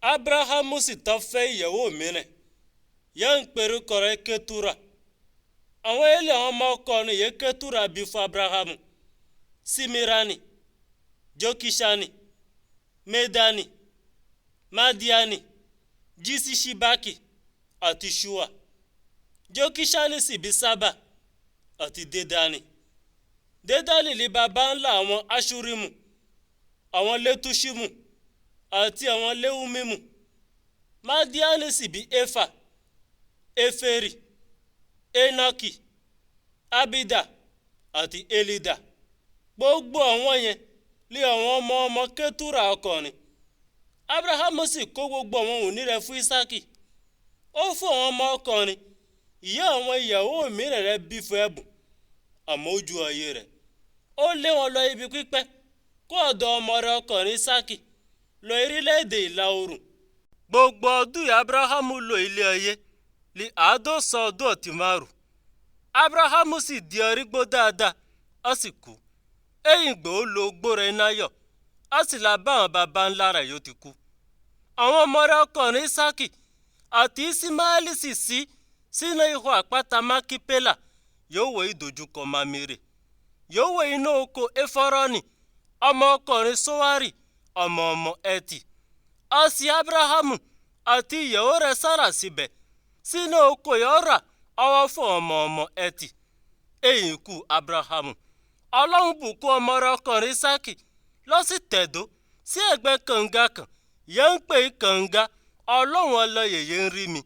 Abrahamu sì tán fẹ́ ìyàwó mìíràn, yẹn ń perúkọ rẹ̀ Kétúrà. Àwọn ilé àwọn ọmọ ọkùnrin yìí Kétúrà bí fún Abrahamu: Simirani, Jokishani, Medani, Madiani, Jisishibaki àti Ṣua. Jokishani sì bí Sábà àti Dedani. Dedani li baba ńlá àwọn Aṣurimu, àwọn Letuṣimu àti àwọn Leumimu. Madiani sì bí Éfà, Éférì, Enoki, Abida àti Elida. Gbogbo àwọn yẹn lé àwọn ọmọ ọmọ Kétúrà ọkùnrin. Abrahamu sì kó gbogbo àwọn òní rẹ̀ fún Ísákì. Ó fún àwọn ọmọ ọkùnrin ìyá àwọn ìyàwó mìíràn rẹ̀ bí fún ẹ̀bùn, àmọ́ ó ju ayé rẹ̀. Ó lé wọn lọ ibi pípẹ́ kó ọ̀dọ̀ ọmọ rẹ̀ ọkùnrin Ísákì lọ orílẹ̀-èdè ìlà oòrùn. Gbogbo ọdún yìí Abrahamu lò ilé ayé li 150 ọdún àti márùn. Abrahamu sì di arígbó dáadáa, ó sì kú. Ẹ̀yìn ìgbà ó lo ogbó rẹ̀ náyọ̀, ó sì la bá àwọn baba ńlá rẹ̀ yóò ti kú. Àwọn ọmọ rẹ̀ ọkùnrin Ísákì àti Ísímáélì sì sí sínú ihò àpáta Mákípélà yóò wọ ìdojúkọ Mamire. Yóò wọ inú oko Éfọ́rọ́nì, ọmọ ọkùnrin Sówárì, ọmọ ọmọ Hẹ́tì. Ó sin Ábúráhámù àti ìyàwó rẹ̀ Sárà síbẹ̀ sínú oko yìí ó rà ọwọ́ fún ọmọ ọmọ Hẹ́tì. Ẹ̀yìn ikú Ábúráhámù, Ọlọ́run bùkún ọmọ rẹ̀ ọkùnrin Ísákì lọ sí tẹ̀dó sí ẹ̀gbẹ́ kànga kan yẹn ń pè kànga Ọlọ́run ọlọ́yẹyẹ ń rí mi.